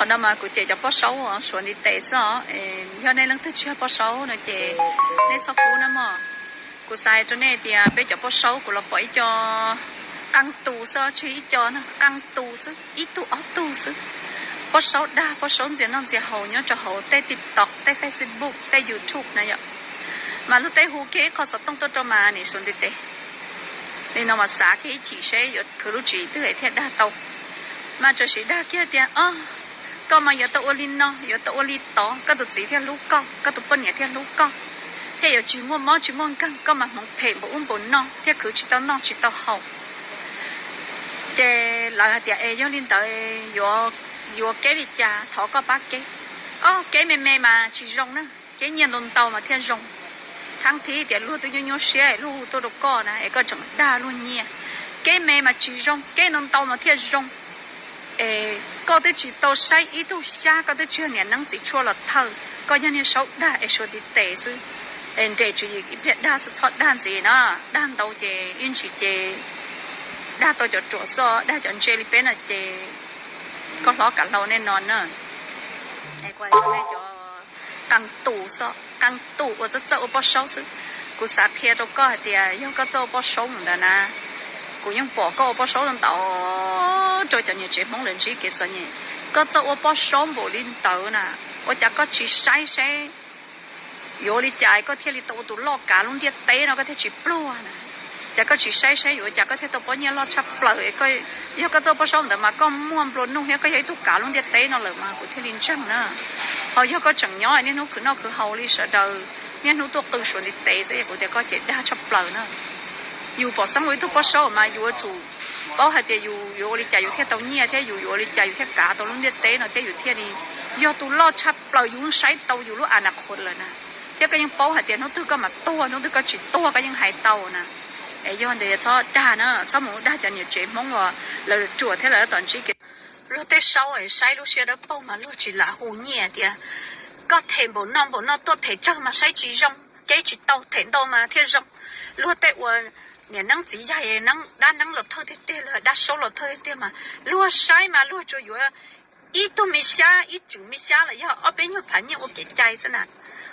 Qhov no mas kuv cem cov pob saub uas suav ntiv tes xwb os. Yog nej leej twg tsis yog pob saub no ces nej txhob kub na mog. Kuv xav hais rau nej tias peb cov pob saub kuv los pom ib co qee tus xwb, tsis ib co na, qee tus xwb, ib tug ob tug xwb. Pob saub dag, pob saub ntxias noj ntxias haus nyob rau hauv tej TikTok, tej Facebook, tej YouTube na yom. Mas luag tej hu kiag ib qho xov tooj tuaj rau mas nim suav ntiv tes li no mas xav kiag ib chim seb yuav khwv lub tswv yim twg thiaj dag tau. Mas txawm sim dag kiag tias, o, koj mas yuav tau ua li no, yuav tau ua li tod, koj tus txiv thiaj hlub koj, koj tus poj niam thiaj hlub koj, thiaj yuav tsis muaj mob tsis muaj nkeeg, koj mas hmoov phem npaum ub npaum no thiaj khwv tsis tau noj tsis tau haus. Ces lawv hais tias, es yog li ntawd yuav, yuav kev li cas thov koj pab kev. O, kev me me mas tsis zoo na, kev nyiaj ntau ntau mas thiaj zoo. Thaum thib tias luag twb nyuaj nyuaj siab luag hu tuaj rau koj na es koj tseem dag luag nyiaj. Kev me mas tsis zoo, kev ntau ntau mas thiaj zoo. Es koj twb tsis tau saib ib tug xyab, koj twb tsis yog niam neeb txiv tshuaj los thawj, koj yog niag saub dag es suav ntiv tes xwb. Es nres tswv yim ib pliag dag xwb, txhob dag ntxiv na, dag ntau ces ib ntsis ces dag tau cov ruam xwb, dag cov ntse li peb no ces koj hlob kav hlau nej no na. Qee tus xwb, qee tus uas txawj txawj ua pob saub xwb. Kuv xav qhia rau koj hais tias yog koj txawj ua pob saub mus ntawd na, kuv yeej pom koj ua pob saub ntau rau cov niam tsev Hmoob lawv ntsib kev txom nyem. Koj txawj ua pob saub npaum li ntawd na, ua cas koj tsis saib seb yuav ua li cas koj thiaj li tau ua tus loj kav lub ntiaj teb no koj thiaj tsis pluag na? Cas koj tsis saib saib yuav ua cas koj thiaj tau pob nyiaj loj tshaj plaws? Yog koj txawj pob saub ntawd mas koj muaj nplua nuj thiab koj yog ib tug kav lub ntiaj teb no lawm mas kuv thiaj li ntseeg na. Ho yog koj tseem nyob niaj hnub khwv noj khwv haus li sawv daws, niaj hnub tuaj qw suav ntiv tes xwb kuv tias koj ces dag tshaj plaws na. Yus pom xeeb ua ib tug pob saub mas yus yuav tsum paub hais tias yus yuav ua li cas yus thiaj tau nyiaj thiab yus yuav ua li cas yus thiaj kav tau lub ntiaj teb no thiab yus thiaj li yog tus loj tshaj plaws, yus yeej saib tau yus lub a na qhuv lawm na. Thiab koj yeej paub hais tias hnub twg koj mam tuag, hnub twg koj tsis tuag koj yeej hais tau na. Es yog ntawd txhob dag na, txhob mus dag cov niam tsev Hmoob uas lawv ruam thiab lawv tom ntsib kev. Luag tej saub saib lub siab dawb paug mas luag tsis lam hu nyiaj tias koj them npaum no npaum no tuaj them tsawg mas saib tsis zoo, kev tsis tau them ntau mas thiaj zoo. Luag tej uas niam neeb txiv yaig neeb dab neeb los thawj tiag tiag, luag dab saub los thawj tiag tiag mas luag saib mas luag tsuas yuav ib tug me xyab, ib tswm me xyab los yog ob peb nyuag phav nyiaj ua kev cai xwb na.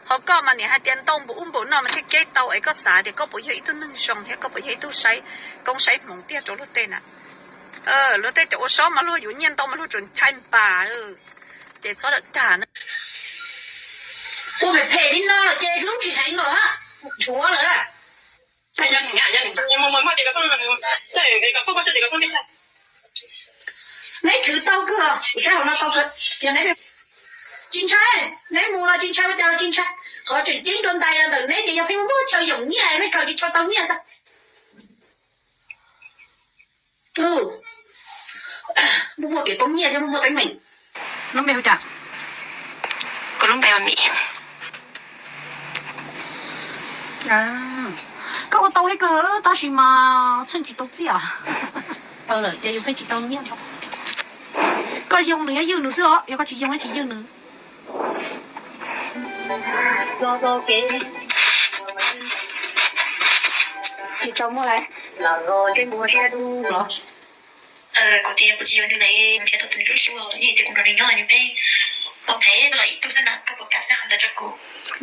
Ho koj mas niam hais tias ntau npaum ub npaum no mas thiaj kev tau, es koj xav tias koj puas yog ib tug neeg zoo thiab koj puas yog ib tug saib koob saib hmoov tiag rau luag tej na. Luag tej cov ua saub mas luag yuav nyiaj ntau mas luag tsuas ntshai npas, ces txhob dag na. Ua phem phem li no los ces hlub tsis heev lawm, nchuav lawm. Neb khwv tau kawg, kuv saib hauv no tau kawg. Yog neb tsis ntshai, neb mus los tsis ntshai, ua cas los tsis ntshai. Qhov tseem ceeb dua ntais ntawm neb ces yog pheej muaj chaw yoom nyiaj, pheej khaws tsis tshua tau nyiaj xwb. Muaj muaj kev poob nyiaj thiab muaj muaj teeb meem. Lub npe hu cas? Kuv lub npe ua Mim. Koj ua tau heev kawg tab sis mas txheej tsis tau txiaj. Lawm ces yus pheej tsis tau nyiaj. Koj yoo nws thiab ywj nws xwb os, yog koj tsis yoo thiab tsis ywj nws. Tsis tau muaj lawm. Kuv tias kuv tsis yuav nws lawm, nrhiav tau tus nws hlub hlub, nws tias kuv nrog nws nyob nws pheej ua phem los ib tug xwb na, koj puas kam xav qhov ntawd rau kuv?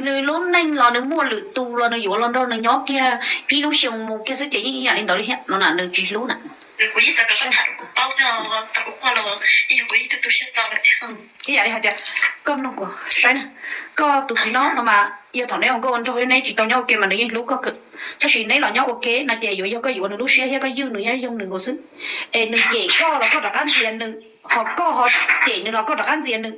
Nws lub neej los nws muaj lwm tus los nws yuav los nrog nws nyob kiag ib lub xyoo mus kiag xwb ces yeej ib yam li ntawd li thiab no na, nws tsis hlub na. Kuv yeej xav kom koj tham rau kuv paub xwb, tau kuv quaj los yeej yog kuv ib tug tu siab txog lawm thiab. Ib yam li hais tias koj mloog kuv saib na, koj tus txiv no no mas yog thaum neb ua nkauj ua nraug neb tsis tau nyob ua ke mas nws yeej hlub koj kawg, tab sis neb los nyob ua ke no ces yuav yog koj yuav nws lub siab thiab koj ywj nws thiab yoo nws nkaus xwb. Es nws cem koj los koj rov qab ntxias nws, ho koj ho cem nws los koj rov qab ntxias nws.